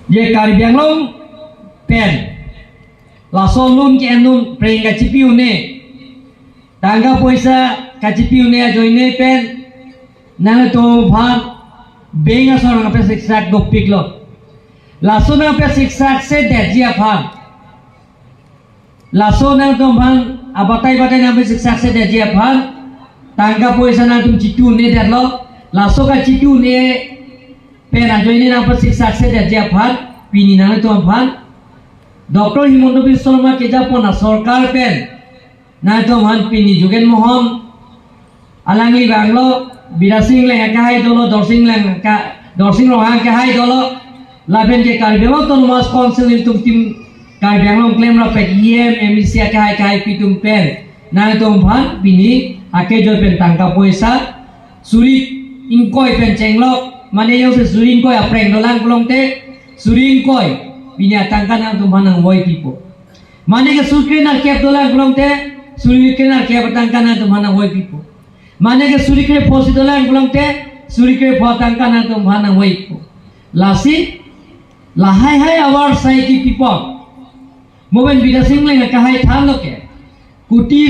Je Karbi Anglong pen laso loan ke anun preng ka chipiu ne tangka পয়সা কাচিপিউ নে joine pen nang to phan benga sorang pe siksak do piklo laso nang pe siksak se de jia phan laso nang to phan abatai batai nang pe siksak se de jia phan tangka পয়সা nang tum chitu ne de lo laso ka chitu ne pen a joine nang pe siksak se de jia phan pini nang to phan doctor Himanta Biswa Sarma কেজাপনা Sarkar PAN নাই তো মান পিনি Jogen Mohan আলাংলি bungalow বিরাসিং লেং কাহাই দল দর্শিং লেং দর্শিং রহাং কাহাই দল লাভেন কে Karbi autonomous council তুম team Karbi Anglong claim রা পেক ইএম এমসি কাহাই কাহাই পিতুম পেন নাই তো ভান পিনি আকে জয় পেন টাঙ্কা পয়সা সুরি ইংকয় পেন চেংলক মানে ইয়ং সে সুরি ইংকয় apreng dolang kulong te suri ingkoi pini tangka nang tum hanang woi pipo mane ke surkre na kep dolang kulong te suri ke na kep tangka nang tum hanang woi pipo mane ke suri kre phosi dolang kulong te suri kre pho tangka nang tum hanang woi pipo lasi lahai hai awar sai ki pipo moben bidasing leng kahai than loke kuti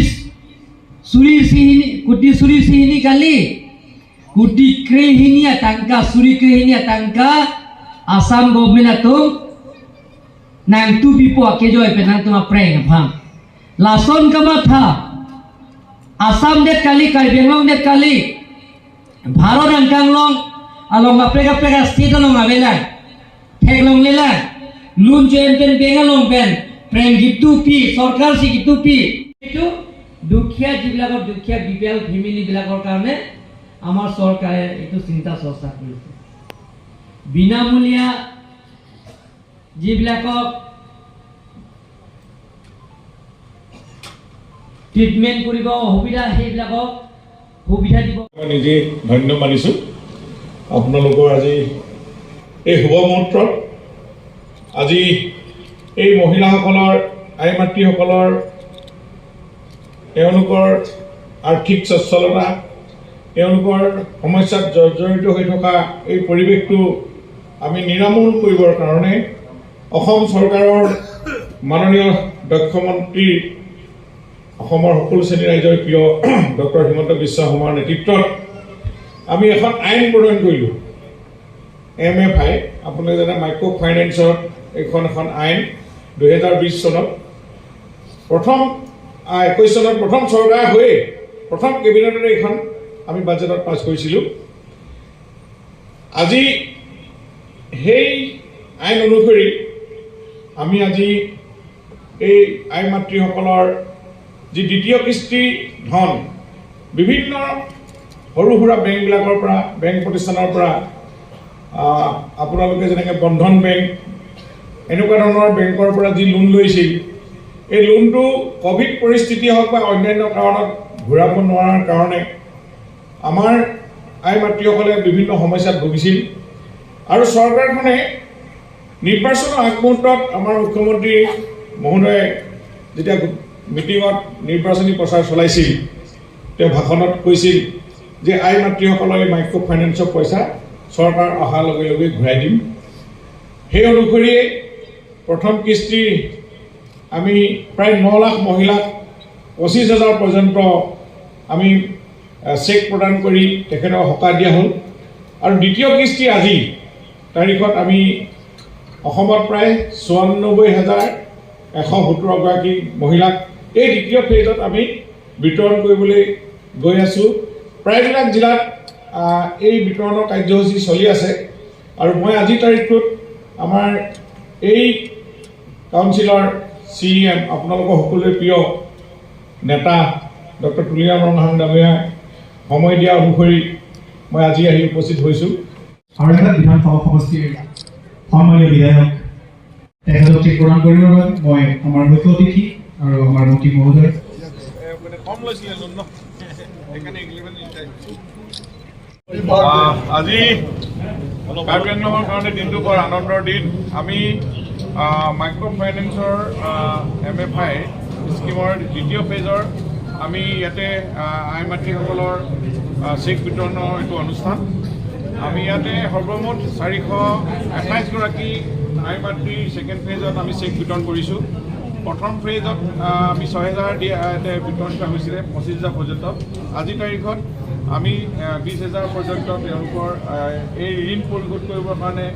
suri sihini kuti suri sihini kali kuti krehinia tangka suri krehinia tangka Assam government atum nang tu pipo ake joy pe nang tuma preng phang lason kama tha Assam det kali Karbi Anglong det kali Bharat angkang long along aprega prega state along abelang thek long lela লুন চেন পেন বেঙা long pen preng gitu pi সরকার সি gitu pi এইটো দুখীয়া যিবিলাকৰ দুখীয়া বি পি এল ফেমিলিবিলাকৰ কাৰণে আমাৰ চৰকাৰে এইটো চিন্তা চৰ্চা কৰিছে। বিনামূলীয়া যিবিলাকক ট্ৰিটমেণ্ট কৰিব অসুবিধা, সেইবিলাকক সুবিধা দিব। মই নিজে ধন্য মানিছোঁ আপোনালোকৰ আজি এই শুভ মুহূৰ্তত। আজি এই মহিলাসকলৰ, আই মাতৃসকলৰ, তেওঁলোকৰ আৰ্থিক সচ্ছলতা, তেওঁলোকৰ সমস্যাত জৰ্জৰিত হৈ থকা এই পৰিৱেশটো আমি নিৰামূল কৰিবৰ কাৰণে অসম চৰকাৰৰ মাননীয় দক্ষ মন্ত্ৰী, অসমৰ সকলো শ্ৰেণীৰ ৰাইজৰ প্ৰিয় ডক্টৰ হিমন্ত বিশ্ব শৰ্মাৰ নেতৃত্বত আমি এখন আইন প্ৰণয়ন কৰিলোঁ, এমএফআই। আপোনালোকে জানে, মাইক্ৰ' ফাইনেন্সৰ এইখন এখন আইন 2020 চনত প্ৰথম, 21 চনত প্ৰথম চৰকাৰ হৈয়ে প্ৰথম কেবিনেটতে এইখন আমি বাজেটত পাছ কৰিছিলোঁ। আজি সেই আইন অনুসৰি আমি আজি এই আই মাতৃসকলৰ যি দ্বিতীয় কিস্তি ধন বিভিন্ন সৰু সুৰা বেংকবিলাকৰ পৰা, বেংক প্ৰতিষ্ঠানৰ পৰা, আপোনালোকে যেনেকৈ বন্ধন বেংক, এনেকুৱা ধৰণৰ বেংকৰ পৰা যি লোন লৈছিল, এই লোনটো ক'ভিড পৰিস্থিতি হওক বা অন্যান্য কাৰণত ঘূৰাব নোৱাৰাৰ কাৰণে আমাৰ আই মাতৃসকলে বিভিন্ন সমস্যাত ভুগিছিল। আৰু চৰকাৰখনে নিৰ্বাচনৰ আগমুহূৰ্তত আমাৰ মুখ্যমন্ত্ৰী মহোদয়ে যেতিয়া মিটিঙত নিৰ্বাচনী প্ৰচাৰ চলাইছিল, তেওঁ ভাষণত কৈছিল যে আই মাতৃসকলৰ এই মাইক্ৰ' ফাইনেন্সৰ পইচা চৰকাৰ অহাৰ লগে লগে ঘূৰাই দিম। সেই অনুসৰিয়ে প্ৰথম কিস্তি আমি প্ৰায় 9 লাখ মহিলাক 25,000 পৰ্যন্ত আমি চেক প্ৰদান কৰি তেখেতক সকাহ দিয়া হ'ল। আৰু দ্বিতীয় কিস্তি আজি তাৰিখত আমি অসমত প্ৰায় 94,117 গৰাকী মহিলাক এই দ্বিতীয় ফেজত আমি বিতৰণ কৰিবলৈ গৈ আছোঁ। প্ৰায়বিলাক জিলাত এই বিতৰণৰ কাৰ্যসূচী চলি আছে। আৰু মই আজিৰ তাৰিখটোত আমাৰ এই কাউন্সিলৰ চিইএম, আপোনালোকৰ সকলোৰে প্ৰিয় নেতা ডক্টৰ তুলিৰাম ৰংহাং ডাঙৰীয়াই সময় দিয়া অনুসৰি মই আজি আহি উপস্থিত হৈছোঁ। আৰৈঘাট বিধানসভা সমষ্টিৰ সন্মানীয় বিধায়ক, তেখেতক চেক প্ৰদান কৰিবৰ বাবে মই আমাৰ মুখ্য অতিথি আৰু আমাৰ মন্ত্ৰী মহোদয় কম লৈছিলে লোন ন, সেইকাৰণে। আজি কাৰ্বি আংলঙৰ কাৰণে দিনটো বৰ আনন্দৰ দিন। আমি মাইক্ৰ' ফাইনেন্সৰ এমএফআই স্কীমৰ দ্বিতীয় ফেজৰ আমি ইয়াতে আই মাতৃসকলৰ চেক বিতৰণৰ এইটো অনুষ্ঠান। আমি ইয়াতে সৰ্বমুঠ 428 গৰাকী আই মাতৃৰ ছেকেণ্ড ফেজত আমি চেক বিতৰণ কৰিছোঁ। প্ৰথম ফেজত আমি 6000 দিয়া বিতৰণ কৰা হৈছিলে 25,000 পৰ্যন্ত। আজিৰ তাৰিখত আমি 20,000 পৰ্যন্ত তেওঁলোকৰ এই ঋণ পৰিশোধ কৰিবৰ কাৰণে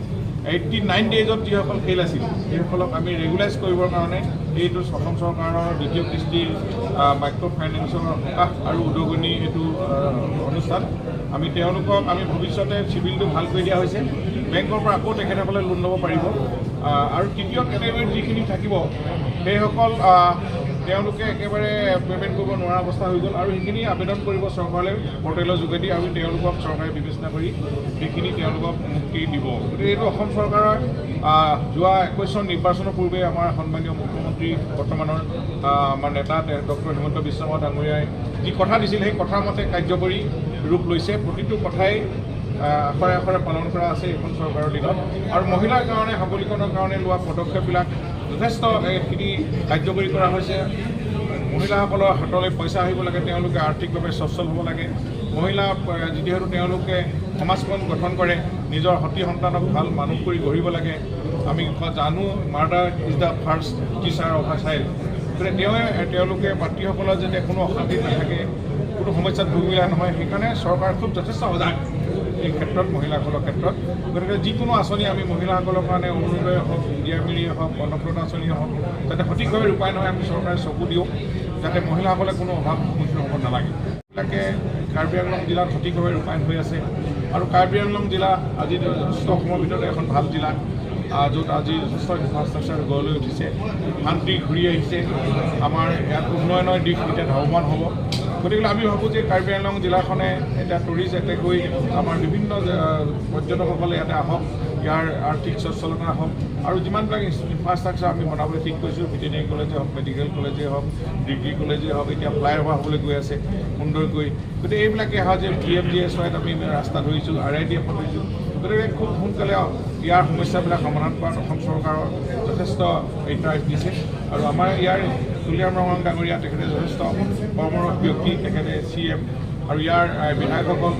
89 ডেইজত যিসকল ফেইল আছিল, সেইসকলক আমি ৰেগুলাইজ কৰিবৰ কাৰণে এইটো অসম চৰকাৰৰ দ্বিতীয় কিস্তিৰ মাইক্ৰ' ফাইনেন্সৰ সকাহ আৰু উদগনি এইটো অনুষ্ঠান। আমি তেওঁলোকক আমি ভৱিষ্যতে চিভিলটো ভাল কৰি দিয়া হৈছে, বেংকৰ পৰা আকৌ তেখেতসকলে লোন ল'ব পাৰিব। আৰু তৃতীয় কেটেগৰীত যিখিনি থাকিব, সেইসকল তেওঁলোকে একেবাৰে পে'মেণ্ট কৰিব নোৱাৰা অৱস্থা হৈ গ'ল আৰু সেইখিনি আবেদন কৰিব চৰকাৰলৈ পৰ্টেলৰ যোগেদি আৰু তেওঁলোকক চৰকাৰে বিবেচনা কৰি সেইখিনি তেওঁলোকক মুক্তি দিব। গতিকে এইটো অসম চৰকাৰৰ যোৱা 21 চন নিৰ্বাচনৰ পূৰ্বে আমাৰ সন্মানীয় মুখ্যমন্ত্ৰী, বৰ্তমানৰ আমাৰ নেতা ডক্টৰ হিমন্ত বিশ্ব শৰ্মা ডাঙৰীয়াই যি কথা দিছিল, সেই কথা মতে কাৰ্যকৰী ৰূপ লৈছে। প্ৰতিটো কথাই আখৰে আখৰে পালন কৰা আছে এইখন চৰকাৰৰ দিনত। আৰু মহিলাৰ কাৰণে, সবলীকৰণৰ কাৰণে লোৱা পদক্ষেপবিলাক যথেষ্ট এইখিনি কাৰ্যকৰী কৰা হৈছে। মহিলাসকলৰ হাতলৈ পইচা আহিব লাগে, তেওঁলোকে আৰ্থিকভাৱে সচ্ছল হ'ব লাগে। মহিলা যিহেতু তেওঁলোকে সমাজখন গঠন কৰে, নিজৰ সতি সন্তানক ভাল মানুহ কৰি গঢ়িব লাগে। আমি জানো, "Mother is the first teacher of a child." গতিকে তেওঁলোকে মাতৃসকলৰ যাতে কোনো অশান্তি নাথাকে, কোনো সমস্যাত ভুগিবলগীয়া নহয়, সেইকাৰণে চৰকাৰ খুব যথেষ্ট সজাগ এই ক্ষেত্ৰত, মহিলাসকলৰ ক্ষেত্ৰত। গতিকে যিকোনো আঁচনি আমি মহিলাসকলৰ কাৰণে, অৰুণোদয় হওক, ইন্দিৰা মিৰি হওক, কনকলতা আঁচনিয়ে হওক, যাতে সঠিকভাৱে ৰূপায়ণ হয়, আমি চৰকাৰে চকু দিওঁ, যাতে মহিলাসকলে কোনো অভাৱ সন্মুখীন হ'ব নালাগে। এইবিলাকে কাৰ্বি আংলং জিলাত সঠিকভাৱে ৰূপায়ণ হৈ আছে। আৰু কাৰ্বি আংলং জিলা আজি যথেষ্ট অসমৰ ভিতৰতে এখন ভাল জিলা, য'ত আজি যথেষ্ট ইনফ্ৰাষ্ট্ৰাকচাৰ গঢ় লৈ উঠিছে, শান্তি ঘূৰি আহিছে। আমাৰ ইয়াত উন্নয়নৰ দিশ এতিয়া ধাৱমান হ'ব। গতিকে আমি ভাবোঁ যে কাৰ্বি আংলং জিলাখনে এতিয়া টুৰিষ্ট এটেক হৈ আমাৰ বিভিন্ন পৰ্যটকসকলে ইয়াতে আহক, ইয়াৰ আৰ্থিক সচ্ছলতা হওক আৰু যিমানবিলাক ইনফ্ৰাষ্ট্ৰাকচাৰ আমি বনাবলৈ ঠিক কৰিছোঁ, ভেটেনেৰী কলেজেই হওক, মেডিকেল কলেজেই হওক, ডিগ্ৰী কলেজেই হওক, এতিয়া ফ্লাইঅভাৰ হ'বলৈ গৈ আছে সুন্দৰকৈ। গতিকে এইবিলাকে অহা যে পিএমজিএছৱাইত আমি ৰাস্তা ধৰিছোঁ, আৰআইডি এফত ধৰিছোঁ। গতিকে খুব সোনকালে ইয়াৰ সমস্যাবিলাক সমাধান কৰাত অসম চৰকাৰৰ যথেষ্ট ইণ্টাৰেষ্ট দিছে। আৰু আমাৰ ইয়াৰ তুলিৰাম ৰংহাং ডাঙৰীয়া, তেখেতে যথেষ্ট কৰ্মৰত ব্যক্তি, তেখেতে চিএম আৰু ইয়াৰ বিধায়কসকল,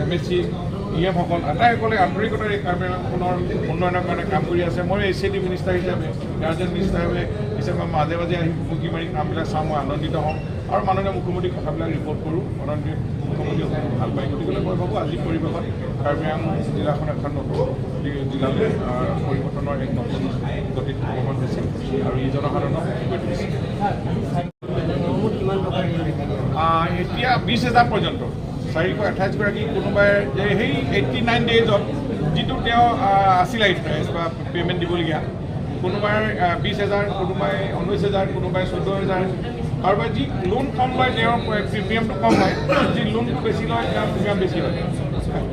এমএচি, ইএমসকল আটাইসকলে আন্তৰিকতাৰে কাৰ্বি আংলংখনৰ উন্নয়নৰ কাৰণে কাম কৰি আছে। মই এইচএডি মিনিষ্টাৰ হিচাপে, গাৰ্জেন মিনিষ্টাৰ হিচাপে মাজে মাজে আহি ভুমুকি মাৰি কামবিলাক চাওঁ, মই আনন্দিত হওঁ আৰু মাননীয় মুখ্যমন্ত্ৰীক কথাবিলাক ৰিপৰ্ট কৰোঁ। মাননীয় মুখ্যমন্ত্ৰীয়ে খুব ভাল পায়। গতিকে মই ভাবোঁ, আজিৰ পৰিৱেশত কাৰ্বি আংলং জিলাখন এখন নতুন জিলালৈ পৰিৱৰ্তনৰ এক নতুন গতিত ধাৱমান হৈছে আৰু ই জনসাধাৰণক সুখী কৰি তুলিছে। এতিয়া 20,000 পৰ্যন্ত 428গৰাকী। কোনোবাই যে সেই 89 ডেইজত যিটো তেওঁ আছিলে ইণ্টাৰেষ্ট বা পে'মেণ্ট দিবলগীয়া, কোনোবাই 20,000, কোনোবাই 19,000, কোনোবাই 14,000। কাৰোবাই যি লোন কম লয়, তেওঁৰ প্ৰিমিয়ামটো কম হয়। যি লোনটো বেছি লয়, তেওঁৰ প্ৰিমিয়াম বেছি হয়।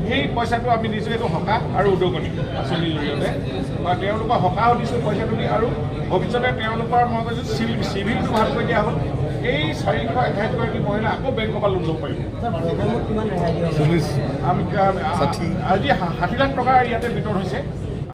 সেই পইচাটো আমি দিছোঁ, এইটো সকাহ আৰু উদগনি আঁচনিৰ জৰিয়তে বা তেওঁলোকৰ সকাহ দিছোঁ পইচাটো দি। আৰু ভৱিষ্যতে তেওঁলোকৰ, মই কৈছোঁ, চিভিলটো ভালকৈ দিয়া হ'ল, এই 428গৰাকী মহিলা আকৌ বেংকৰ পৰা লোন ল'ব পাৰিব। আমি আজি 60 লাখ টকা ইয়াতে বিতৰণ হৈছে।